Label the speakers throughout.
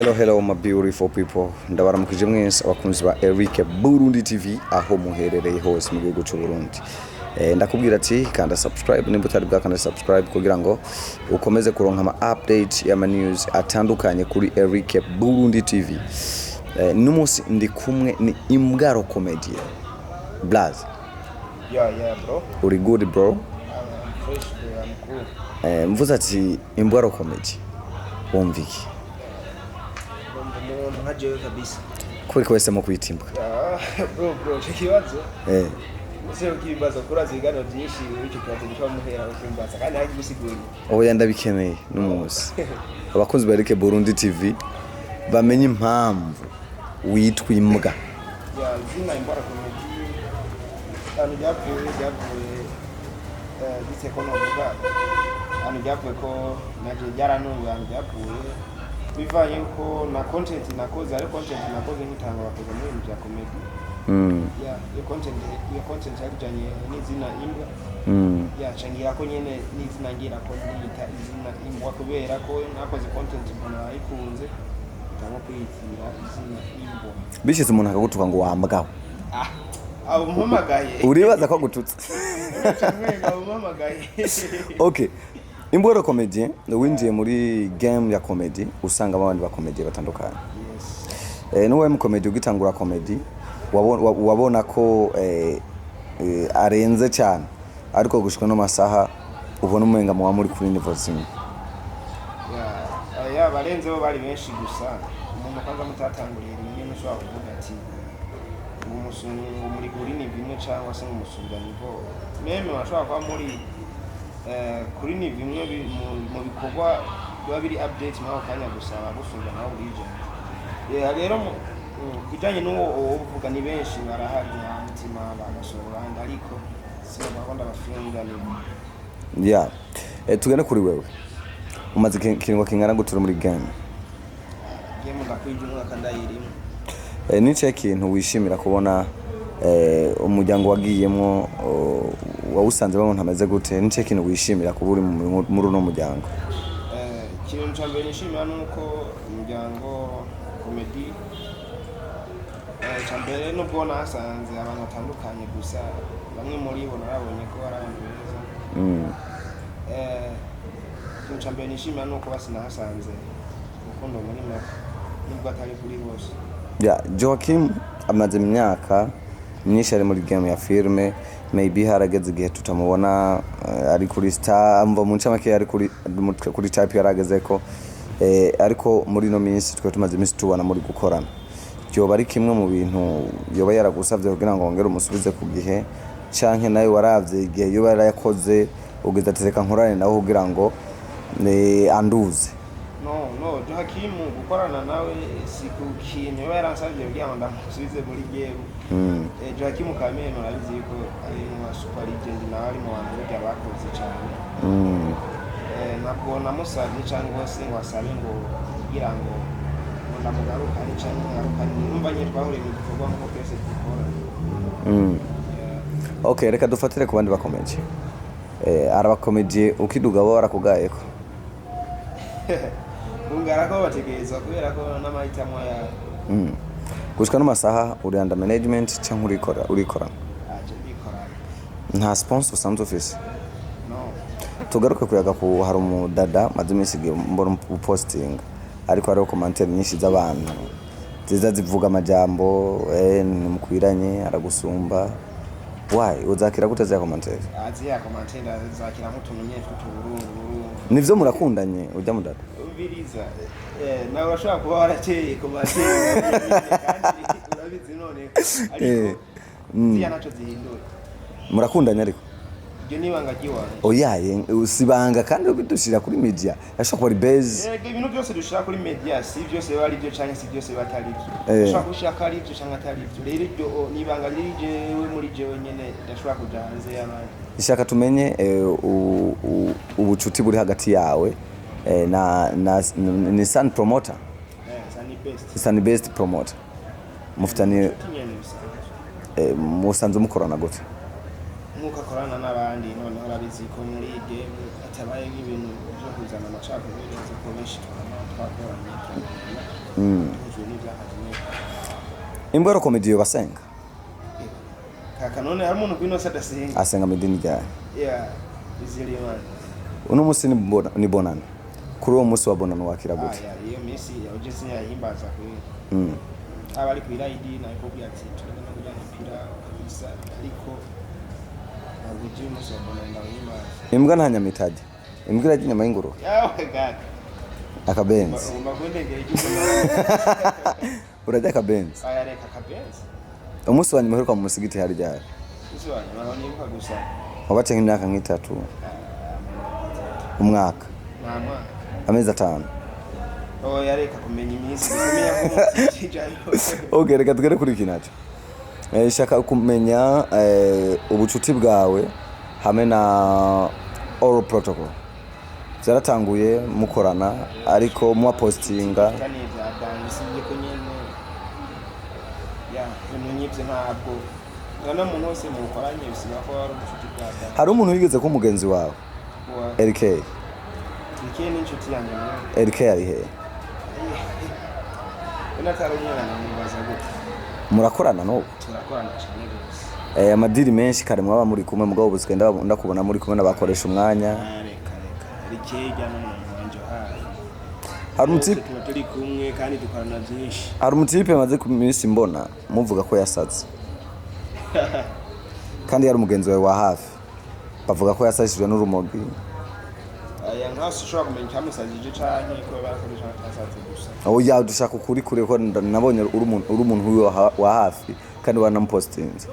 Speaker 1: Hello, hello, my beautiful people. Ndabaramukije mwese abakunzi ba Eric Burundi TV aho muherereye hose mu gihugu cy'u Burundi. Ndakubwira ati kanda subscribe nimba utari bwakanda subscribe kugira ngo ukomeze kuronka ama update y'ama news atandukanye kuri Eric Burundi TV. N'umunsi ndi kumwe ni Imbwaro Comedy. Blaz,
Speaker 2: Yeah, bro.
Speaker 1: uri good, bro?
Speaker 2: I'm fresh, bro. I'm cool.
Speaker 1: Mvuze ati Imbwaro Comedy. Wumva iki?
Speaker 2: Ndumva umuntu nka jewe kabisa.
Speaker 1: Kuri ko wese mu kwita imbwa.
Speaker 2: Yeah, bro, icyo kibazo. Ese ukibaza kuri ibiganiro byinshi, icyo kibazo gishobora muhera ukimbaza kandi hari gusigurira.
Speaker 1: Oya, ndabikeneye n'umunsi abakunzi ba Eric Burundi TV bamenye impamvu witwa imbwa.
Speaker 2: Yeah, izina Imbwara Comedy ahantu ryavuye gite ko novuga ahantu ryavuye ko naje ryarantunguye. Ahantu ryavuye bivanye yuko na content nakoze, ari content nakoze nkitanga bakoze muri ibintu bya comedy. Yeah, iyo content yarijanye n'izina imbwa. Ya, cangira ko nyene n'izina ngira ko niyita izina imbwa kubera ko nakoze content mbona ayikunze, mpitamo kwiyitira izina imbwa.
Speaker 1: Bishyize umuntu akagutuka ngo wambwawe?
Speaker 2: Ah, abo umpamagaye.
Speaker 1: Uribaza ko agututse?
Speaker 2: Mwenga umpamagaye.
Speaker 1: Okay, Imbwaro Comedy, winjiye muri game ya comedy usanga abandi ba comedy batandukanye.
Speaker 2: Yes.
Speaker 1: N'uwe mu comedy ugitangura comedy wabona ko arenze cyane, ariko gushika no masaha ubona umenga muba muri kuri niveau zimwe.
Speaker 2: Ya, barenze bo bari benshi, gusa umuntu kwanza mutatanguriye rimwe ntushobora kuvuga ati ngo umusungu ngo muri kuri niveau imwe cyangwa se ngo umusumbya niveau. Même bashobora kuba muri kuri niveau imwe mu bikorwa biba biri update muri ako kanya, gusa bagusumba nawe buri. Rero kubijanye n'uwo uwo uvuga ni benshi barahari, nka Mutima bagasohora abandi, ariko sinovuga ko ndabafunga ni
Speaker 1: Yeah. Tugende kuri wewe, umaze ikiringo kingana gute uri muri game?
Speaker 2: Game ndakwije umwaka ndayirimo.
Speaker 1: Ni ikihe kintu wishimira kubona umuryango wagiyemwo wawusanze babona ameze gute? Ni ikihe kintu wishimira kuba uri muri uno muryango?
Speaker 2: Ikintu ca mbere nishimira ni uko umuryango comedy, ca mbere nubwo nahasanze abantu batandukanye, gusa bamwe muri bo narabonye ko ari abantu beza. Ikintu ca mbere nishimira ni uko basi nahasanze urukundo muri make, nubwo atari kuri bose.
Speaker 1: Yeah, Joachim amaze imyaka myinshi ari muri game ya filme. Maybe harageze igihe tutamubona ari kuri star mva mu ncamake ari kuri type yaragezeko, ariko muri ino minsi twe tumaze iminsi tubona muri gukorana. Yoba ari kimwe mu bintu yoba yaragusavye kugira ngo wongere umusubize ku gihe, canke nawe waravye igihe yoba yarayakoze ugize ati reka nkorane nawe kugira ngo anduze?
Speaker 2: No, Joachim gukorana nawe si ku kintu yoba yaransavye kugira ngo ndamusubize muri game. Joachim Kamene urabizi yuko ari mu ba super legend, nawe ari mu bantu burya bakoze cyane. Ntabwo namusabye cyangwa se ngo asabe ngo kugira ngo ndamugarukane cyangwa ngarukane, numva nyine twahuriye mu gikorwa nk'uko twese dukora. Yeah.
Speaker 1: Okay, reka dufatire ku bandi bakomeje. Arabakomeje ukiduga bo barakugayeko?
Speaker 2: Bungara ko bategerezwa kubera ko n'amahitamo yabo.
Speaker 1: Gushika no masaha uri under management canke urikora urikorana?
Speaker 2: Aje ndikorana.
Speaker 1: Nta sponsor usanzwe ufise?
Speaker 2: No.
Speaker 1: Tugaruke kuyaga ku hari umudada maze iminsi igihe mbona upostinga, ariko hariho commentaire nyinshi z'abantu ziza zivuga amajambo ntimukwiranye, aragusumba. Why uzakira gute ziriya commentaire?
Speaker 2: Ziriya commentaire zakira nk'utuntu nyene tw'utuburungu burungu.
Speaker 1: Nivyo murakundanye ujya mudada?
Speaker 2: Umviriza, nawe urashobora kuba warateye commentaire kandi urabizi none, ariko ziriya ntaco zihindura.
Speaker 1: Murakundanye ariko?
Speaker 2: Iryo ni ibanga ry'iwanje.
Speaker 1: Oyaye, usibanga kandi ubidushira kuri media ashobora kuba ari base.
Speaker 2: Yego, ibintu byose dushira kuri media si byose biba ari byo canke si byose biba atari byo. Ushobora gushira ko ari byo canke atari byo. Rero iryo ni ibanga riri jewe muri jewe nyene, ndashobora kuja hanze y'abandi.
Speaker 1: Ishaka tumenye ubucuti buri hagati yawe na ni Sun Promoter.
Speaker 2: Sunny Best.
Speaker 1: Sun Best Promoter mufitaniye
Speaker 2: Inshuti nyene bisanzwe.
Speaker 1: Musanzwe mukorana gute?
Speaker 2: Nk'uko akorana n'abandi, noneho urabizi ko muri iyi game hatabaye nk'ibintu byo kuzana amacakubiri, azi ko benshi turamana. twakoranye, turamenyana, duhujwe n'ivy'akazi nyene.
Speaker 1: Imbwa Comedy yo basenga?
Speaker 2: Kaka, none hari umuntu kwino se adasenga?
Speaker 1: Asenga mu idini ryawe?
Speaker 2: Yeah, izere Imana.
Speaker 1: Uno munsi ni ni bonane. Kuri uwo munsi wa bonane wakira gute?
Speaker 2: Aya, iyo minsi uje sinayihimbaza kweli. Aba ari kw'irayidi nabikubwiye ati turagenda kurya imipira kabisa, ariko ntabwo uje uyu munsi wa bonane ndawuhimbaza.
Speaker 1: Imbwa nta nyama itarya. Imbwa irarya inyama y'ingurube?
Speaker 2: Yawe kaka.
Speaker 1: Akabenzi?
Speaker 2: Ugomba kundegera igihugu.
Speaker 1: Urarya akabenzi?
Speaker 2: Aya, reka, akabenzi.
Speaker 1: Umunsi wa nyuma uheruka mu musigiti hari ryari?
Speaker 2: Umunsi wa nyuma aho nibuka gusa.
Speaker 1: Wabace nk'imyaka nk'itatu, umwaka?
Speaker 2: Nta mwaka.
Speaker 1: Amezi 5?
Speaker 2: Oya, reka kumenya iminsi, kumenya ko umusigiti jayo.
Speaker 1: Okay, reka tugere kuri iki nacyo. Shaka kumenya ubucuti bwawe hamwe na All Protocol. Byaratanguye mukorana, ariko muwapostinga.
Speaker 2: Kandi bya danje, usibye ko nyene ya ibintu nk'ibyo ntabwo urabona umuntu wese mukoranye bisiba ko ari ubucuti bwa danje.
Speaker 1: Hari umuntu wigeze ko mugenzi wawe LK?
Speaker 2: Ikeye ni inshuti yanjye nawe.
Speaker 1: LK ari hehe?
Speaker 2: Natari umwana nibaza gute?
Speaker 1: Murakorana n'ubu?
Speaker 2: Turakorana cyane rwose.
Speaker 1: Amadiri menshi kare mwaba muri kumwe, mugabo ubu zigenda ndakubona muri kumwe n'abakoresha umwanya.
Speaker 2: Ah, reka reka, rikejya n'umuntu wanje hafi.
Speaker 1: Hari umutipe
Speaker 2: Tuba turi kumwe kandi dukorana byinshi.
Speaker 1: Hari umutipe maze ku minsi mbona muvuga ko yasaze, kandi yari umugenzi wawe wa hafi. Bavuga ko yasashijwe n'urumogi.
Speaker 2: Aya, nk'aho ushobora kumenya icyamusajije canke ko barakoresha atasaze gusa.
Speaker 1: Oya, dushaka ukuri kure, ko nabonye uri umuntu wiwe wa hafi kandi wanamupostinze.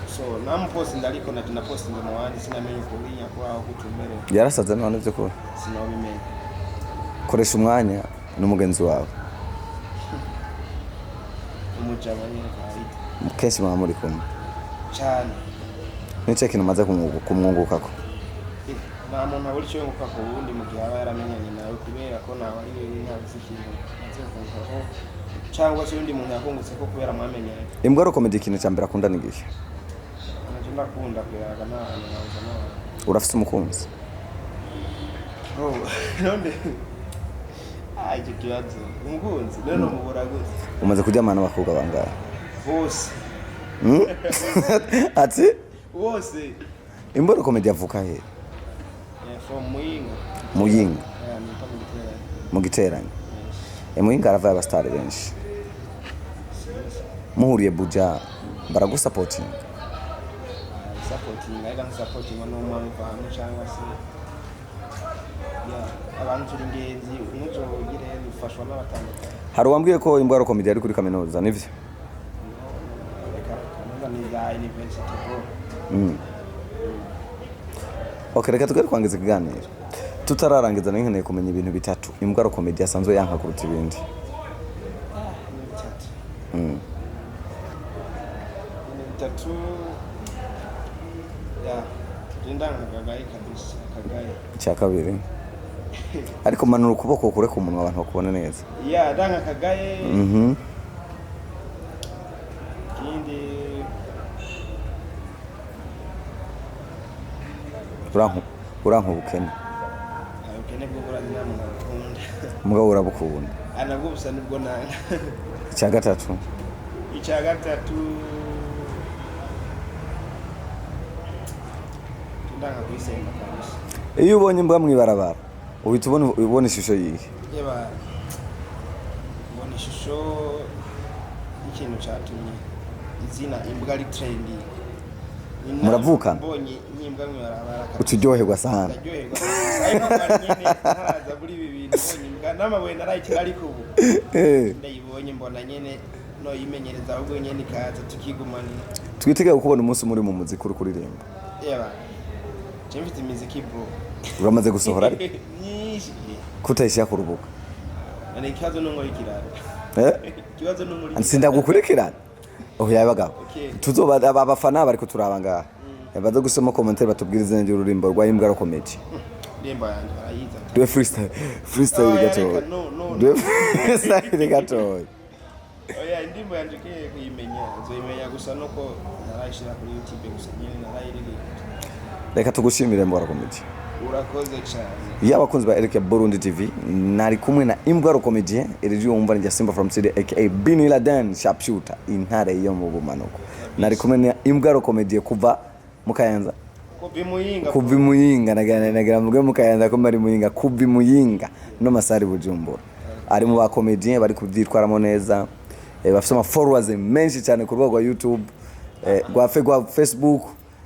Speaker 2: So namupostinze, ariko naje napostinze mu wandi, sinamenye ukuri nyakuri aho gutumbere.
Speaker 1: Yarasaze none by'ukuri?
Speaker 2: Sinabimenya.
Speaker 1: Koresha umwanya n'umugenzi wawe.
Speaker 2: Umujama nyene kawaida.
Speaker 1: Kenshi muba muri kumwe?
Speaker 2: Cane.
Speaker 1: Nico kintu umaze kumwungukako?
Speaker 2: Eh, nta muntu abura icyo yunguka ku wundi mu gihe aba yaramenyanye nawe, kubera ko nawe ari wewe ntabuze ikintu maze kungukaho cyangwa se undi muntu yakungutse ko kubera mwamenyanye.
Speaker 1: Imbwa Comedy, ikintu cya mbere akunda ni igihe?
Speaker 2: Nacyo ndakunda kuyaga n'abantu, nkahuza n'abantu.
Speaker 1: Urafise umukunzi?
Speaker 2: Oh, none ah, icyo kibazo, umukunzi none umubura gute?
Speaker 1: Umaze kuryamana n'abakobwa bangahe?
Speaker 2: Bose.
Speaker 1: Ati?
Speaker 2: Bose.
Speaker 1: Imbwa Comedy avuka he?
Speaker 2: Yeah, from Muyinga.
Speaker 1: Muyinga?
Speaker 2: Yeah, nita mu giterane.
Speaker 1: Mu giteranyo?
Speaker 2: Yes.
Speaker 1: Muyinga haravayo abasitari benshi. Muhuriye buja baragusapotinga?
Speaker 2: Supporting, ariko nsapotinga n'umwe hamwe cyangwa se yeah, abantu turi ingenzi ntuzogire dufashwa n'abatandukanye.
Speaker 1: Hari uwambwiye ko Imbwa Comedy ari kuri kaminuza, nivyo?
Speaker 2: Reka, kaminuza ni za university bro.
Speaker 1: Okay, reka tugere kwangiza ikiganiro. Tutararangiza, nari nkeneye kumenya ibintu bitatu Imbwa Comedy asanzwe yanka kuruta ibindi.
Speaker 2: Ni bitatu. Ni bitatu ya ndanga kagaye kabisa, kagaye.
Speaker 1: Icya kabiri, ariko manura ukuboko kure ku munwa abantu bakubona neza.
Speaker 2: Ya, ndanga kagaye. Ikindi?
Speaker 1: Uranka ubukene?
Speaker 2: Ubukene bwo burazi nta muntu abukunda.
Speaker 1: Umugabo urabukunda.
Speaker 2: Ah, nabwo busa nibwo nanga.
Speaker 1: Icya gatatu?
Speaker 2: Icya gatatu, ndanga kuyisenga kabisa.
Speaker 1: Iyo ubonye imbwa mw'ibarabara uhita ubona ishusho yihe?
Speaker 2: Yeba, mbona ishusho y'ikintu cyatumye izina imbwa ari trending.
Speaker 1: Muravukana?
Speaker 2: Mbonye nyimbwa mwibarabara kabisa.
Speaker 1: Uca uryoherwa sana?
Speaker 2: Ndaryoherwa kabisa. Ariko kwari nyene ntaraza muri ibi bintu, mbonye imbwa n'amabuye narayitera, ariko ubu ndayibonye mbona nyene noyimenyereza, ahubwo nyene ikaza tukigumanira.
Speaker 1: Twitege kukubona umunsi muri mu muziki uri kuririmba?
Speaker 2: Yeba, je mfite imiziki bro.
Speaker 1: Uramaze gusohora ariko?
Speaker 2: Myinshi.
Speaker 1: Kutayishyira ku rubuga?
Speaker 2: None ikibazo n'unkurikirana. Ikibazo n'unkurikirana.
Speaker 1: Sindagukurikirana, oya bagabo.
Speaker 2: Okay.
Speaker 1: Tuzoba abafana bari kuturaba ngaha, baze gusoma commentaire batubwire izina ry'ururimbo rwa Imbwa Comedy.
Speaker 2: Indirimbo yanjye barayizi.
Speaker 1: Duhe freestyle, freestyle.
Speaker 2: Oya,
Speaker 1: Gatoya.
Speaker 2: reka, no, no, no.
Speaker 1: Duhe freestyle gatoya.
Speaker 2: Oya, indirimbo yanjye ugiye kuyimenya uzoyimenya gusa nuko narayishyira kuri YouTube gusa nyine narayiririmba.
Speaker 1: Reka tugushimire, Mbwa Comedy.
Speaker 2: Urakoze cyane.
Speaker 1: Y'abakunzi ba Eric Burundi TV, nari kumwe na Imbwa Comedian. Iri jwi wumva ni rya Simba from City, aka Bin Laden Sharpshooter, intare yo mu bumanuko. Nari kumwe na Imbwa Comedian kuva mu Kayanza.
Speaker 2: Kuva Imuyinga.
Speaker 1: Kuva Imuyinga, nagira mvuge mu Kayanza ko mari Muyinga. Kuva Imuyinga no masari Bujumbura, ari mu ba comedian bari kubyitwaramo neza, bafite ama followers menshi cyane ku rubuga rwa YouTube, rwa Facebook.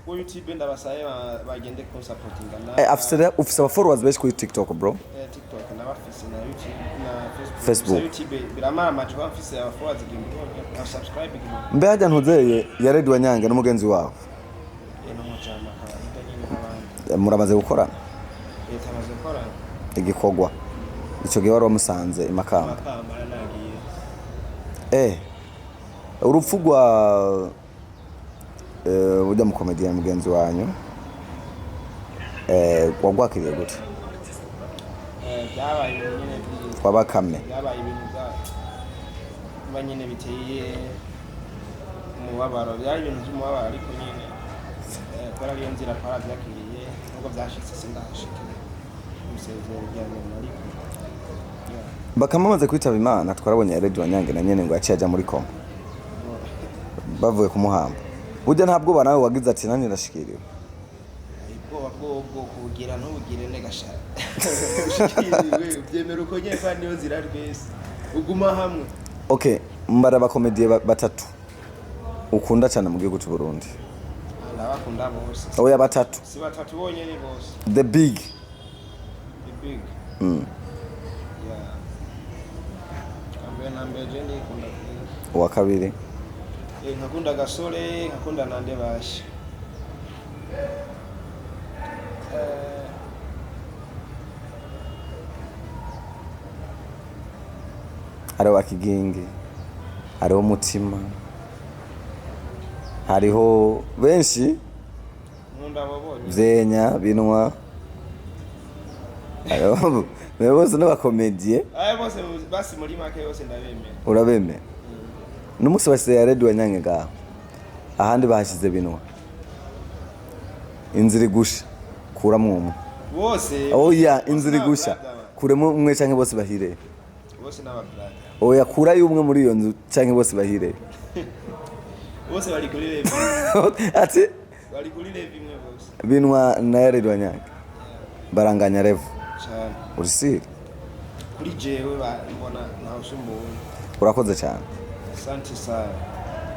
Speaker 2: Ku YouTube ndabasaye bagende kunsapotinga na
Speaker 1: Afise, ufise aba followers benshi kuri TikTok, bro.
Speaker 2: TikTok nabafise, na YouTube na Facebook.
Speaker 1: Facebook.
Speaker 2: Gusa YouTube biramara amaje kuba mfise aba followers 1000, na subscribe 1000.
Speaker 1: Mbe hajya ntuzeye ya Red Wanyange n'umugenzi wawe?
Speaker 2: N'umujama kawaida nyine nk'abandi.
Speaker 1: Muramaze gukorana?
Speaker 2: Leta amaze gukora
Speaker 1: Igikorwa icyo gihe wari wamusanze i Makamba?
Speaker 2: Makamba nagiye.
Speaker 1: Urupfu rwa burya mukomediya mugenzi wanyu, wagwakiriye gute?
Speaker 2: Byabaye ibintu nyine
Speaker 1: Kwa Bakame.
Speaker 2: Byabaye ibintu bya biba nyine biteye umubabaro, byari ibintu by'umubabaro, ariko nyine kubera ariyo nzira twarabyakiriye, nubwo byashitse sindahashike umusezero rya nyuma, ariko yeah.
Speaker 1: Bakame amaze kwitaba Imana, twarabonye Red Wanyange na nyene ngo yaciye aja muri koma bavuye kumuhamba. Burya nta bwoba nawe wagize ati nanjye ndashikiriwe?
Speaker 2: Ubwoba bwo kubugira ntubugire negashara, ushikiriwe ubyemera uko nyene, kandi niyo nzira twese uguma hamwe.
Speaker 1: Okay, mbara abakomediye batatu ukunda cyane mu gihugu cy'u Burundi.
Speaker 2: Ndabakunda bose.
Speaker 1: Oya, batatu.
Speaker 2: Si batatu bonyene, bose.
Speaker 1: The big.
Speaker 2: The big. Yeah, mbere na mbere je ndikunda kwiga.
Speaker 1: Uwa kabiri?
Speaker 2: Nkakunda Gasore, nkakunda nande basha.
Speaker 1: Hariho Akigingi, hariho Umutima, hariho benshi.
Speaker 2: Nkunda abo bonyene.
Speaker 1: Vyenya Binwa, hariho bose n'abakomediye.
Speaker 2: Aya bose basi, muri make bose ndabemera.
Speaker 1: Urabemera? N'umunsi basize ya Red Wanyange ngaho, ahandi bahashize Binwa, inzira igusha, kuramwo umwe.
Speaker 2: Bose.
Speaker 1: Oya, inzira
Speaker 2: Bose
Speaker 1: igusha.
Speaker 2: n'aba brother.
Speaker 1: Kuremo umwe canke bose bahire.
Speaker 2: Bose n'aba brother.
Speaker 1: Oya, kurayo umwe muri iyo nzu canke bose bahire.
Speaker 2: Bose bari kuri level.
Speaker 1: Ati?
Speaker 2: Bari kuri level imwe bose.
Speaker 1: Binwa na Red Wanyange baranganya level?
Speaker 2: Cyane.
Speaker 1: Urisiri?
Speaker 2: Kuri jewe mbona ntawe usumba uwundi.
Speaker 1: Urakoze cyane.
Speaker 2: Asante sana.